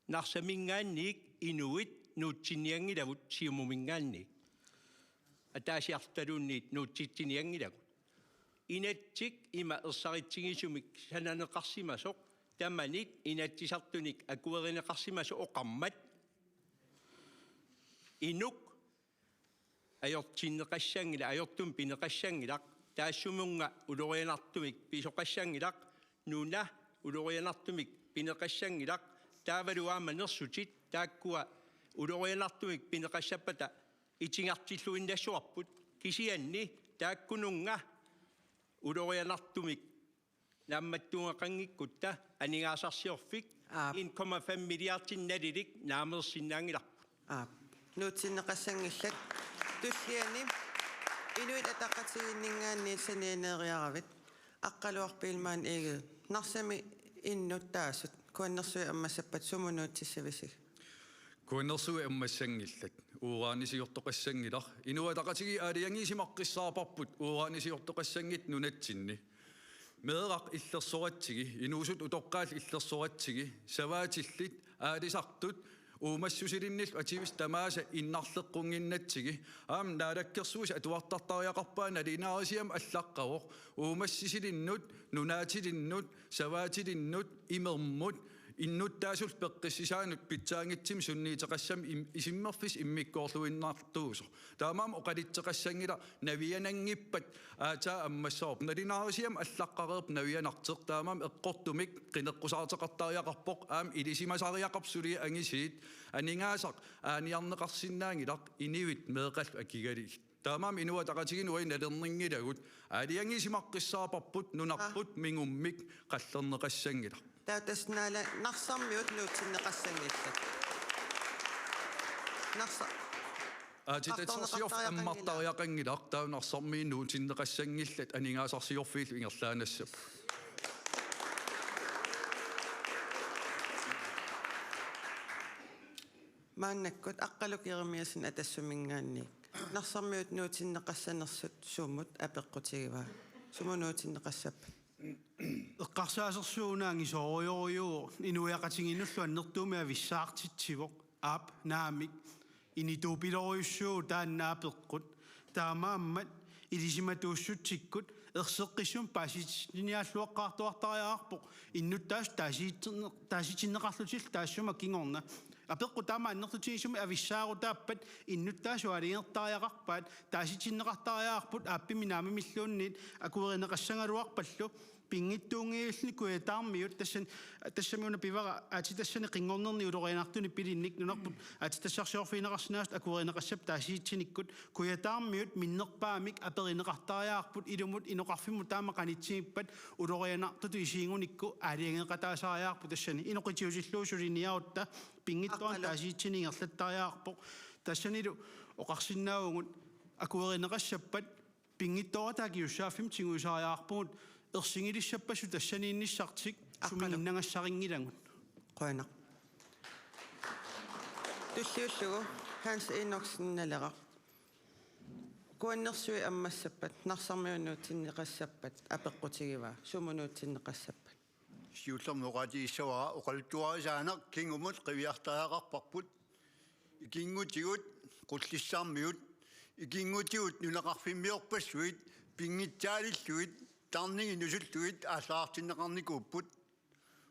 Narsaminngaanniit inuit nuutsinnianngilagut, Siumuminngaanniit ataasiarlutaluunniit nuutsitsinianngilagut. Inatsisartut ima ersaritsigisumik sananeqarsimasoq tamanit Inatsisartunik akuerineqarsimasoq oqarmat, inuk ajortinneqassanngilaq, ajortumik pineqassanngilaq, taassumunnga ulorianartumik pisoqassanngilaq, nuna ulorianartumik pineqassanngilaq, taavalu aamma nersutit taakkua ulorianartumik pineqassappata itigartilluinnassavarput, kisianni taakkununnga ulorianartumik naammattuugaqanngikkutta aningaasarsiorfik Aap. en komma fem milliardinik nalilik naameersinnaanngilarput. Aap. Nuutsinneqassanngillat. Tulliani Inuit Ataqatigiinninngaanniit sanianiiarit. Aqqaluaq Biilmann Egede. Narsami innut taasut. Kuannersuit ammassappat sumut nuutsissavisi? Kuannersuit ammassanngillat. Uranisiortoqassanngilaq. Inuit Ataqatigiit aalajangiisimaqqissaarparput uranisiortoqassanngitsoq nunatsinni. Meeraq illersoratsigi, inuusuttut utoqqaat illersoratsigi, savaatillit, aalisartut, uumassusilinnillu atuisut tamaasa innarleqqunnginnatsigit, aamma Naalakkersuisut atuartartariaqarpaat nalunaarutigimmik allaqqavoq, uumassisilinnut, nunaatilinnut, savaatilinnut, imermut, innuttaasullu peqqissisaanut pitsaanngitsumik sunniuteqassamik im-, isummerfissaq immikkoorluinnartuusoq. Taamaammat oqalutseqassanngilaq, naviananngippat aatsaat ammassavarput. Nalunaarutigimmik allaqqareerpoq navianartoq, taamaammat eqqortumik qineqqusaartoqartariaqarpoq, aamma ilisimasariaqarpoq suli angisuut, aningaasaq aaniarneqarsinnaanngilaq, inuit meeqqallu akigalugit. Taamaammat Inuit Ataqatigiinni uagut nalerninngilagut, aalajangiisimaqqissaarparput, nunarput mingummik qallerneqassanngilaq. Taava tassa naala Narsarmiut nuutsinneqassanngillat. Narsa-, Aatsitassarsiorfik qartorneqartariaqanngilaq. Ammartariaqanngilaq, taava Narsarmiut nuutsinneqassanngillat, aningaasarsiorfiillu ingerlaannassapput. Maannakkut Aqqaluk Jerimiassen Atassaminngaanniit. Narsarmiut nuutsinneqassanersut sumut apeqqutigivaa? Sumut nuutsinneqassappat? Eqqarsaasersuunaanngi soorujussuaq inuiaqatigiinnullu annertuumik avissaartitsivoq. Aap, naamik. Inituupilorujussuuvoq taanna apeqqut. Taamaammat ilisimatuussutsikkut erseqqissumik paasititsiniaalluaqqaartuartariaqarpoq. Innuttaasut taasiitsinne-, taasitinneqarlutillu taassuma kingorna. Apeqqut taama annertutigisumik avissaarutaappat innuttaasut aalajangertariaqarpaat, taasitinneqartariaqarput aappimmi naamimmiluunniit akuerineqassagaluarpallu. Pinngitsuunngilluinnarput Kujataarmiut, tassan, tassami una pivara aatsitassani qinngornerni ulorianartunik pilinnik nunarput aatsitassarsiorfigineqarsinnaasut akuerineqassappat taasiitsinikkut Kujataarmiut minnerpaamik aperineqartariaqarput ilumut inoqarfimmut taama qanitsigippat ulorianartutut isiginngunikku aalajangeeqataasariaqarput tassani inoqitiutillugu suliniarutta pinngitsoorani Aqqalu. Taasiitsini ingerlattariaqarpoq tassanilu oqarsinnaavugut akuerineqassappat pinngitsoorataa kigussaaffimmi tigusariaqarpugut ersingilissappassuit tassaniinnissartik Aqqalu. Sumiginnagassarinngilagut. Qujanaq. Tulliullugu Hans Enoksen Naleraq. Kuannersuit ammassappat, Narsarmiut nuutsinneqassappat, apeqqutigivaa, sumut nuutsinneqassappat? Siullermik oqaatigissavara oqaluttuarisaaneq kingumut qiviartariaqarparput. Ikinngutigut, Qullissarmiut, ikinngutigut nunaqarfimmiorpassuit, pinngitsaalillugit, tarningit nusullugit aallartinneqarnikuupput.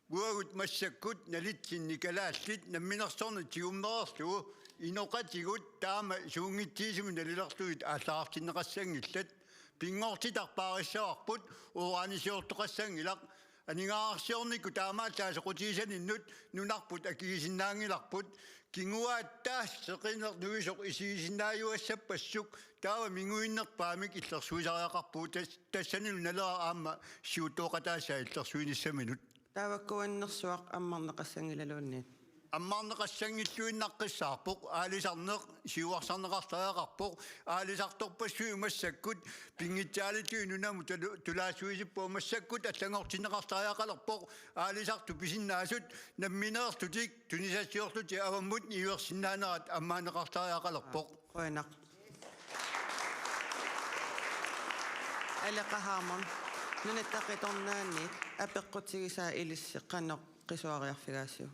Uagut massakkut nalitsinni kalaallit namminersorneq tigummereerlugu inoqatigut taama suunngitsigisumik nalilerlugit aallartinneqassanngillat. Pinngortitaq paarissavarput, uranisiortoqassanngilaq. Aningaasarsiornikkut taamaallaat soqutigisaninnut nunarput akigisinnaanngilarput. Kinguaatta seqineq nuisoq isigisinnaajuassappassuk taava minguinnerpaamik illersuisariaqarpugut tas-, tassanilu Naleraq aamma siuttooqataassaaq illersuinissaminut. Taava Kuannersuaq ammarneqassanngilaluunniit? Ammarneqassanngilluinnaqqissaarpoq, aalisarneq siuarsarneqartariaqarpoq, aalisartorpassuit massakkut pinngitsaalittut nunamut tulu-, tulaassuisippoq massakkut allanngortinneqartariaqalerpoq, aalisartut pisinnaasut nammineerlutik tunisassiorlutik avammut niuersinnaanerat ammaanneqartariaqalerpoq. Qujanaq. Aleqa Hammond, Nunatta Qitornaanniit, apeqqutigisaa ilissi qanoq qisuariarfigaasiuk?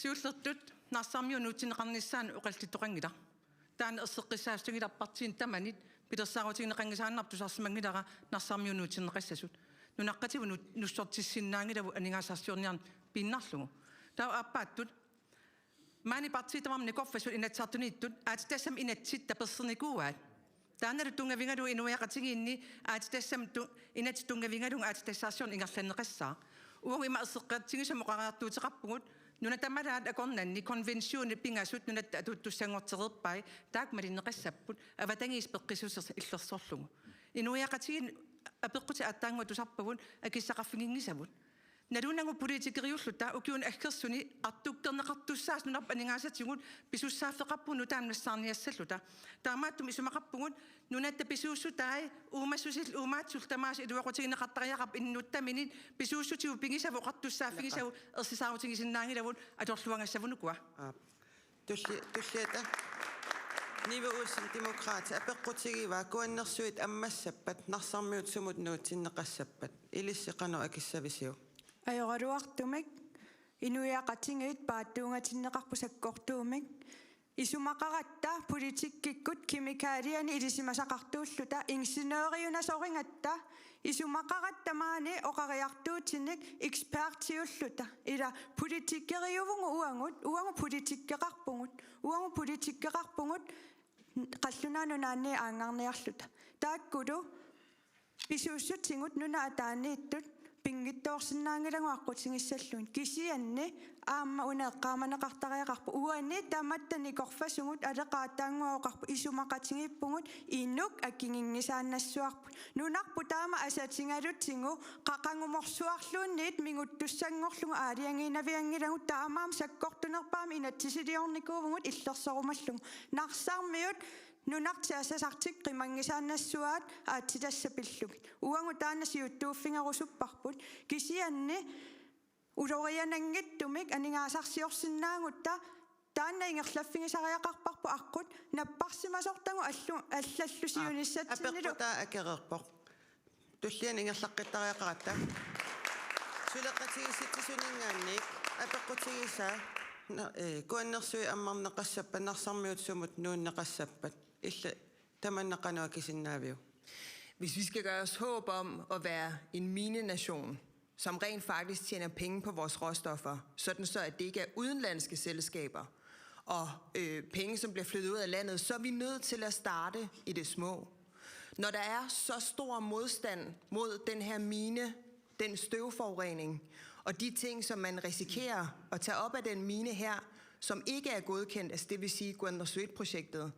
Siullertut Narsarmiut nuutsinneqarnissaannut oqallittoqanngilaq. Taanna erseqqissaassutigilerpartiinnut tamanit pilersaarutigineqanngisaannarpoq tusarsimanngilara Narsarmiut nuutsinneqassasut. Nunaqqatigut nu-, nussortissinnaanngilagut aningaasarsiorniarneq piinnarlugu. Taava aappaattut maani partiit tamarmik nikorfasut Inatsisartuniittut aatsitassami inatsit tapersinnikuuaat. Taannalu tunngavigalugu inuiaqatigiinni aatsitassami tu-, inatsit tunngavigalugu aatsitassarsiorneq ingerlanneqassaaq. Uagut ima erseqqissaatsigisumik oqariartuuteqarpugut nunat tamalaat akornanni konventionit pingasut nunatta atuuttussanngortereerpai taakku malinneqassapput avatangiisit peqqissusersut illersorlugu. Inuiaqatigiit apeqqutit aatsaannguaq tusarpagut akissaqarfiginngisavut. Nalunagu politikeriulluta ukiuni aggersuni artukkerneqartussaasut nunarput aningaasatigut pisussaaffeqarpugut nutaanik nassaarniassalluta. Taamaattumik isumaqarpugut nunatta pisuussutai uumassusillu uumaatsullu tamaasa iluaqutigineqartariaqarput innuttaminit pisuussutigut pigisavut oqartussaaffigisavut ersisarutigisinnaanngilavut atorluagassavut ukua. Aap. Tulli-, tulliata. Nivi Olsen, Demokraatit, apeqqutigivaa Kuannersuit ammassappat, Narsarmiut sumut nuutsinneqassappat? Ilissi qanoq akissavisiuk? Ajoraluartumik inuiaqatigiit paatsuungatinneqarput sakkortuumik. Isumaqaratta politikkikkut kemikaliani ilisimasaqartuulluta ingeniøriunasoringatta isumaqaratta maani oqariartuutinik ekspertiulluta. Ila politikkeriuvugut uagut, uagut politikkeqarpugut, uagut politikkeqarpugut qallunaat nunaanniit aanngarniarluta. Taakkulu pisuussutigut nunat ataaniittut pinngitsoorsinnaanngilagut aqqutigissallugit. Kisianni aamma una eqqaamaneqartariaqarpoq. Uani tamatta nikorfasugut Aleqa aatsaannguaq oqarpoq isumaqatigiippugut inuk akiginngisaannassavarput. Nunarput taama asatigalutigu qaqugumorsuarluunniit minguttussanngorlugu aalajangiinavianngilagut taamaammat sakkortunerpaamik inatsisiliornikuuvugut illersorumallugu. Narsarmiut nunartik asasartik qimanngisaannassavaat aatsitassat pillugit. Uagut taanna siuttuuffigerusupparput. Kisianni uloriananngitsumik aningaasarsiorsinnaagutta taanna ingerlaffigisariaqarparput aqqut napparsimasortagut allu-, allallu siunissatsinnilu. Apeqqutaa akereerpoq. Tulliani ingerlaqqittariaqaratta. Suleqatigiissitsisuninngaanniit apeqqutigisaa na-, eh, Kuannersuit ammarneqassappat, Narsarmiut sumut nuunneqassappat? Illit tamanna qanoq akisinnaaviuk? Hvis vi skal gøre os håb om at være en minenation, som rent faktisk tjener penge på vores råstoffer, sådan så at det ikke er udenlandske selskaber og, øh, penge, som bliver flyttet ud af landet, så er vi nødt til at starte i det små. Når der er så stor modstand mod den her mine, den støvforurening og de ting, som man risikerer at tage op af den mine her, som ikke er godkendt, altså det vil sige Kuannersuit-projektet,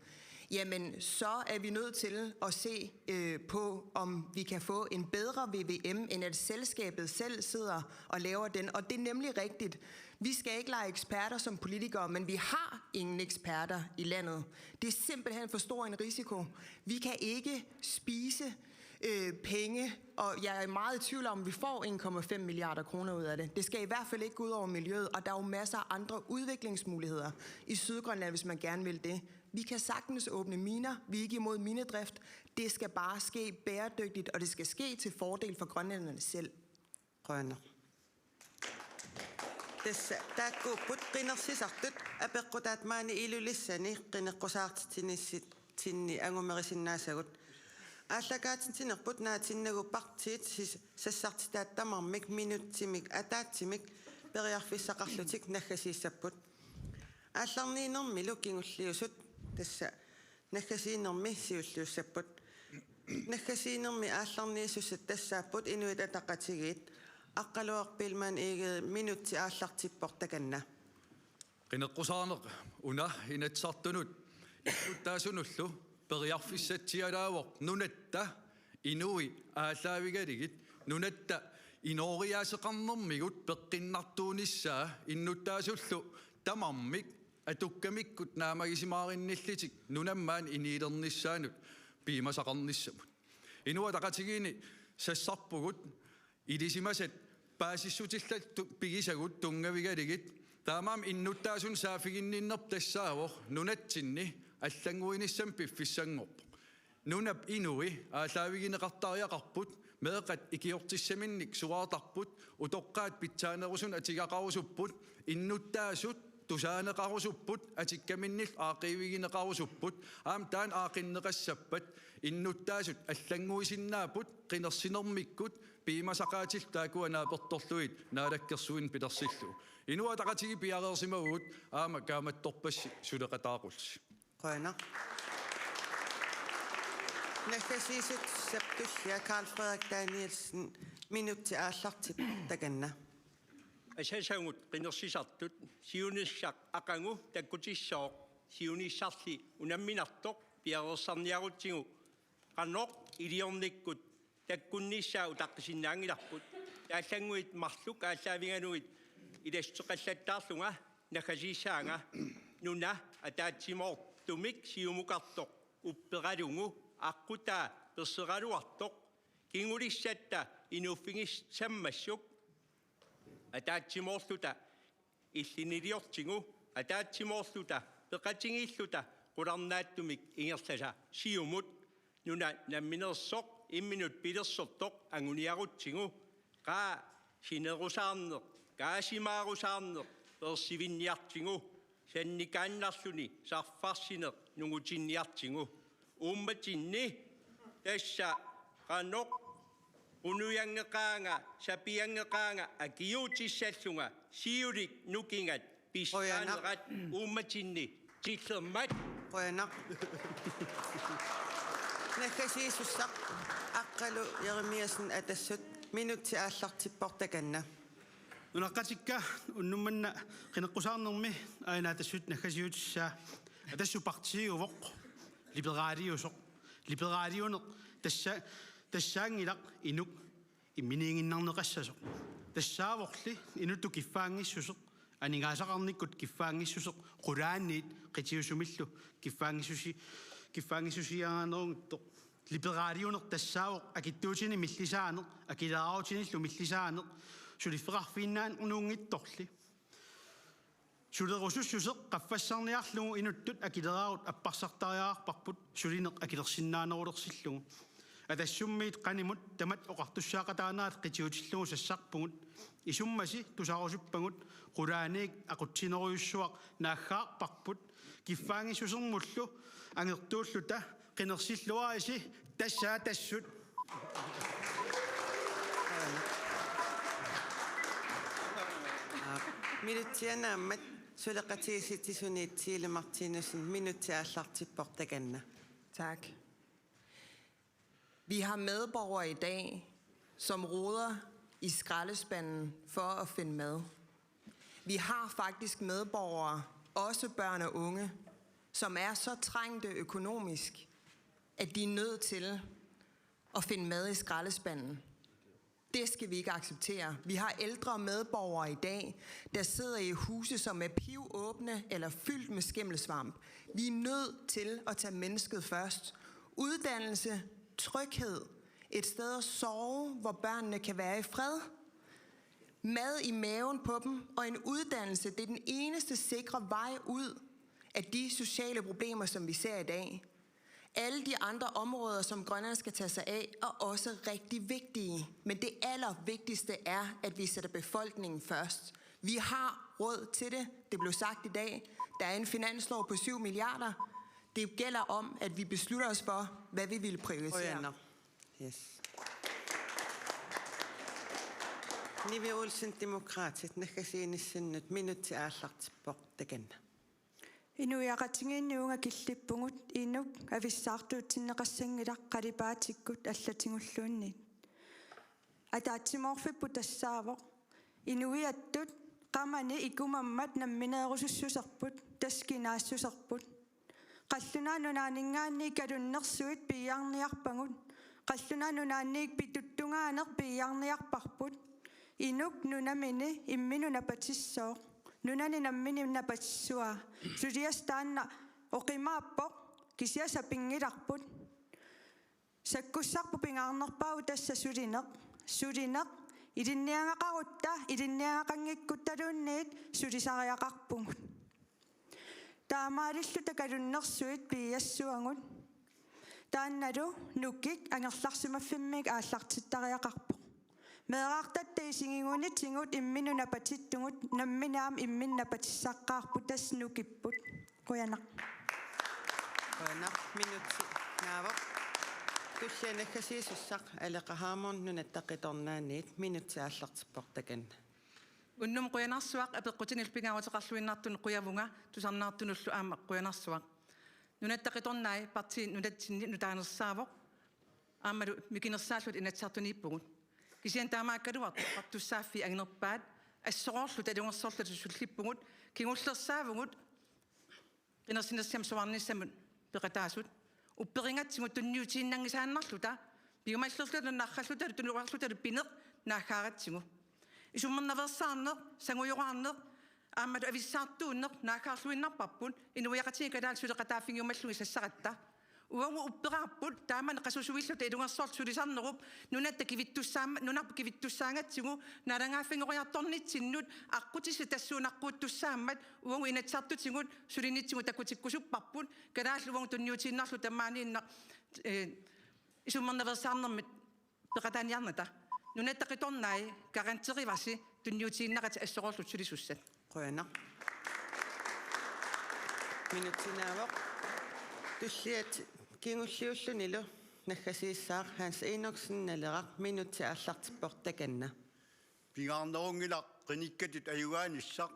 jamen så er vi nødt til at se øh, på, om vi kan få en bedre V V M, end at selskabet selv sidder og laver den. Og det er nemlig rigtigt. Vi skal ikke lege eksperter som politikere, men vi har ingen eksperter i landet. Det er simpelthen for stor en risiko. Vi kan ikke spise øh, penge, og jeg er meget i tvivl om, om vi får en komma fem milliarder kroner ud af det. Det skal i hvert fald ikke gå ud over miljøet, og der er jo masser af andre udviklingsmuligheder i Sydgrønland, hvis man gerne vil det. Vi kan sagtens åbne miner. Vi er ikke imod minedrift. Det skal bare ske bæredygtigt, og det skal ske til fordel for grønlænderne selv. Qujanaq. Tassa taakkuupput qinersisartut apeqqutaat maani Ilulissani qineqqusaartitsinissinni angumerisinnaasagut. Aallakaatitsinerput naatinnagu partiit sis-, sassartitaat tamarmik minutsimik ataatsimik periarfissaqarlutik naggasiissapput. Aallarniinermilu kingulliusut tassa naggasiinermi siulliussapput. Naggasiinermi aallarniisussat tassaapput Inuit Ataqatigiit. Aqqaluaq Biilmann Egede, minutsi aallartippoq takanna. Qineqqusaarneq una Inatsisartunut innuttaasunullu periarfissatsialaavoq nunatta inui aallaavigalugit nunatta inooriaaseqarnermigut peqqinnartuunissaa innuttaasullu tamarmik atukkamikkut naammagisimaaginnillutik nunammaani iniilernissaanut piumasaqarnissamut. Inuit Ataqatigiinni sassarpugut ilisimasat paasissutillit tu-, pigisagut tunngavigalugit, taamaammat innuttaasunut saaffiginninnerput tassaavoq nunatsinni allannguinissamut piffissanngorpoq. Nunap inui aallaavigineqartariaqarput, meeqqat ikiortissaminnik suaartarput, utoqqaat pitsaanerusunut atigaqarusupput, innuttaasut tusaaneqarusupput, atukkaminnillu aaqqiivigineqarusupput, aamma taanna aaqqinneqassappat innuttaasut allannguisinnaapput qinersinermikkut piumasaqaatillu taakkua naapertorlugit Naalakkersuinnut pilersillugu. Inuit Ataqatigiit piareersimavugut aamma kaammattorpassi suleqataaqullusi. Qujanaq. Naggasiissutissapput tullia Karl Frederik Danielsen, minutsi aallartippoq takanna. Asasagut qinersisartut siunissaq aqagu takkutissooq siunissarli unamminartoq piareersarniarutsigu qanoq iliornikkut takkunnissaa utaqqisinnaanngilarput. Taallannguit marluk aallaavigalugit ilassuteqallattaarlunga naggasiissaanga nuna ataatsimoortumik siumukartoq upperalugu aqqutaa perseraluartoq kingulissatta inuuffigissammassuk ataatsimoorluta illiniliortigu ataatsimoorluta peqatigiilluta qularnaatsumik ingerlasa siumut nuna namminersoq imminut pilersortoq anguniarutsigu qaa sinerusaarneq kaasimaarusaarneq peersivinniartigu sannikaannarluni sarfarsineq nungutinniartigu uummatinni tassa qanoq qunujanngeqaanga sapianngeqaanga akiuutissallunga siulik nukingat pissaanerat uummatinni tillermat. Qujanaq. Naggasiisussaq Aqqalu Jeremiassen Atassut, minutsi aallartippoq takanna. Nunaqqatikka unnuk manna qineqqusaarnermi aana Atassut naggasiutissaa Atassut partiiuvoq liberaliusoq. Liberaliuneq tassa tassaanngilaq inuk imminiiginnarneqassasoq. Tassaavorli inuttut kiffaanngissuseq aningaasaqarnikkut kiffaanngissuseq qulaaniit qitiusumillu kiffaanngissusi kiffaanngissusiaanerunngitsoq. Liberaliuneq tassaavoq akitsuutini millisaaneq, akileraarutinillu millisaaneq, suliffeqarfiinnaanngitsorli. Sulerusussuseq qaffassarniarlugu inuttut akileraarut apparsartariaqarparput sulineq akilersinnaanerulersillugu. Atassummiit qanimut tamat oqartussaaqataanerat qitiutillugu sassarpugut. Isummasi tusarusuppagut qulaaniit aqutsinerujussuaq naaggaarparput. Kiffaanngissusermullu angertuulluta qinersilluarisi tassa Atassut. Minutsianaammat suleqatigiissitsisuniit Siili Martinussen, minutsi aallartippoq takanna. Tak. Vi har medborgere i dag, som roder i skraldespanden for at finde mad. Vi har faktisk medborgere, også børn og unge, som er så trængte økonomisk, at de er nødt til at finde mad i skraldespanden. Det skal vi ikke acceptere. Vi har ældre medborgere i dag, der sidder i huse, som er pivåbne eller fyldt med skimmelsvamp. Vi er nødt til at tage mennesket først. Uddannelse, tryghed, et sted at sove, hvor børnene kan være i fred. Mad i maven på dem og en uddannelse, det er den eneste sikre vej ud af de sociale problemer, som vi ser i dag. Alle de andre områder, som Grønland skal tage sig af, er også rigtig vigtige. Men det allervigtigste er, at vi sætter befolkningen først. Vi har råd til det. Det blev sagt i dag. Der er en finanslov på syv milliarder. Det gælder om, at vi beslutter os for, hvad vi vil prioritere. Qujanaq. Yes. Nivi Olsen, Demokraatit, naggasiinissinnut minutsi aallartippoq, takanna. Inuiaqatigiinni uunga killippugut, inuk avissaartuutsinneqassanngilaq qalipaatikkut allatigulluunniit. Ataatsimoorfipput tassaavoq inuiattut qamani ikumammat nammineerusussuserput, tassa kinaassuserput. Qallunaat Nunaanninngaanniit kalunnersuit piiarniarpagut. Qallunaat Nunaanniit pituttugaaneq piiarniarparput. Inuk nunamini imminut napatissooq. Nunani nammineq napatissuaa. Suliassaq taanna oqimaappoq, kisianni sapinngilarput. Sakkussarput pingaarnerpaavoq tassa sulineq. Sulineq. Ilinniagaqarutta, ilinniagaqanngikkuttaluunniit sulisariaqarpugut. Taamaalilluta kalunnersuit piiassuagut. Taannalu nukik angerlarsimaffimmik aallartittariaqarpoq. Meerartatta isigigunitigut imminut napatittugut, nammineq aamma imminut napatissaqaarput, tassa nukipput. Qujanaq. Qujanaq, minutsi naavoq. Tulliani naggasiisussaq Aleqa Hammond, Nunatta Qitornaaniit, minutsi aallartippoq, takanna. Unnuk qujanarsuaq, apeqqutinillu pingaaruteqarluinnartunut qujavunga, tusarnaartunullu aamma qujanarsuaq. Nunatta Qitornai partii nunatsinni nutaanersaavoq, aammalu mikinersaalluta Inatsisartuniippugut. Kisianni taamaakkaluartoq oqartussaaffii anginerpaat, assororluta ilungersorluta sullippugut, kingullersaavugut qinersinersiamik soraarnissamut peqataasut. Upperigatsigu tunniutiinnanngisaannarluta, piumallerluta, narralluta, tunuarluta pineq naaggaaratsigu. Isummernaveersaarneq, sangujoraarneq, aammalu avissaartuunneq naaggaarluinnarparput, inuiaqatigiit kalaallit suleqataaffigiumallugit sassaratta. Uagut upperaarput taamani qasusuilluta ilungersorluta sulisarnerup, nunatta kivittussaam-, nunarput kivittussaagatsigu, naalagaaffigiuartornitsinnut aqqutissat tassuunaqquuttussaammat, uagut Inatsisartutigut sulinitsigut takutikkusupparput, kalaallit uagut tunniutiinnarluta maaniinnaq, eh, isummernaveersaarnermit peqataaniarnata. Nunatta Qitornai garanterivasi tunniutiinnaratik assororluta sulisussat. Qujanaq. Minutsi naavoq. Tulliat kingulliullunilu naggasiissaaq Hans Enoksen, Naleraq, minutsi aallartippoq, takanna. Pingaarnerunngilaq qinikkatut ajugaanissaq.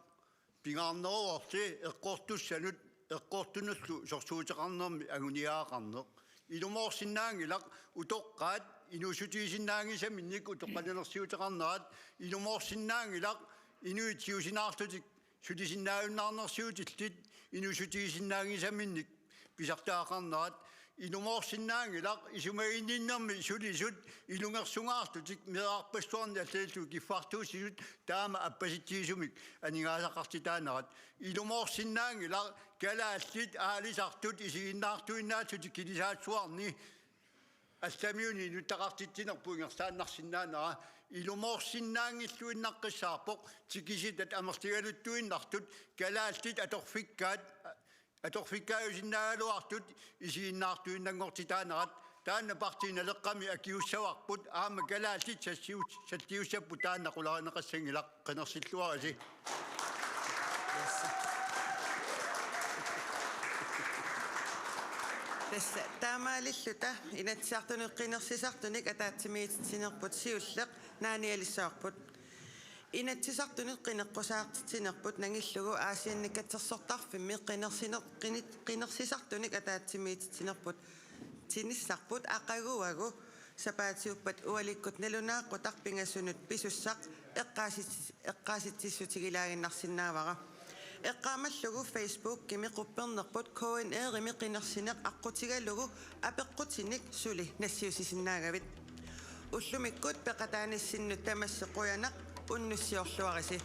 Pingaarneruarli eqqortussanut, eqqortunullu sorsuuteqarnermi anguniagaqarneq. Ilumoorsinnaanngilaq utoqqaat inuussutigisinnaanngisaminnik utoqqalinersiuteqarnerat. Ilumoorsinnaanngilaq inuit siusinaarlutik sulisinnaajunnaarnersiutillit inuussutigisinnaanngisaminnik pisartagaqarnerat. Ilumoorsinnaanngilaq isumaginninnermi sulisut ilungersungaarlutik meerarpassuarnik allallu kiffartuussisut taama appasitsigisumik aningaasaqartitaanerat. Ilumoorsinnaanngilaq kalaallit aalisartut isiginnaartuinnaallutik kilisaatsuarni allamiuni inuttaqartitsinerput ingerlaannarsinnaanera. Ilumoorsinnaanngilluinnaqqissaarpoq tikisitat amerligaluttuinnartut, kalaallit atorfikkaat, atorfikkaajusinnaagaluartut isiginnaartuinnanngortitaanerat. Taanna Partii Naleqqami akiussavarput, aamma kalaallit sallius-, salliussapput, taanna qularineqassanngilaq, qinersilluarisi. Tassa taamaalilluta Inatsisartunut qinersisartunik ataatsimiititsinerput siulleq naanialissavarput. Inatsisartunut qineqqusaartitsinerput nangillugu Aasianni katsersortarfimmi qinersiner-, qinit-, qinersisartunik ataatsimiititsinerput tinissarput aqaguagu Sapaatiuppat ualikkut nalunaaquttaq pingasunut pisussaq eqqaasit-, eqqaasitsissutigilaaginnarsinnaavara. Eqqaamallugu Facebookimi quppernerput K N R-imi qinersineq aqqutigalugu apeqqutinik suli nassiussisinnaagavit. Ullumikkut peqataanissinnut tamassi qujanaq, unnussiorluarisi.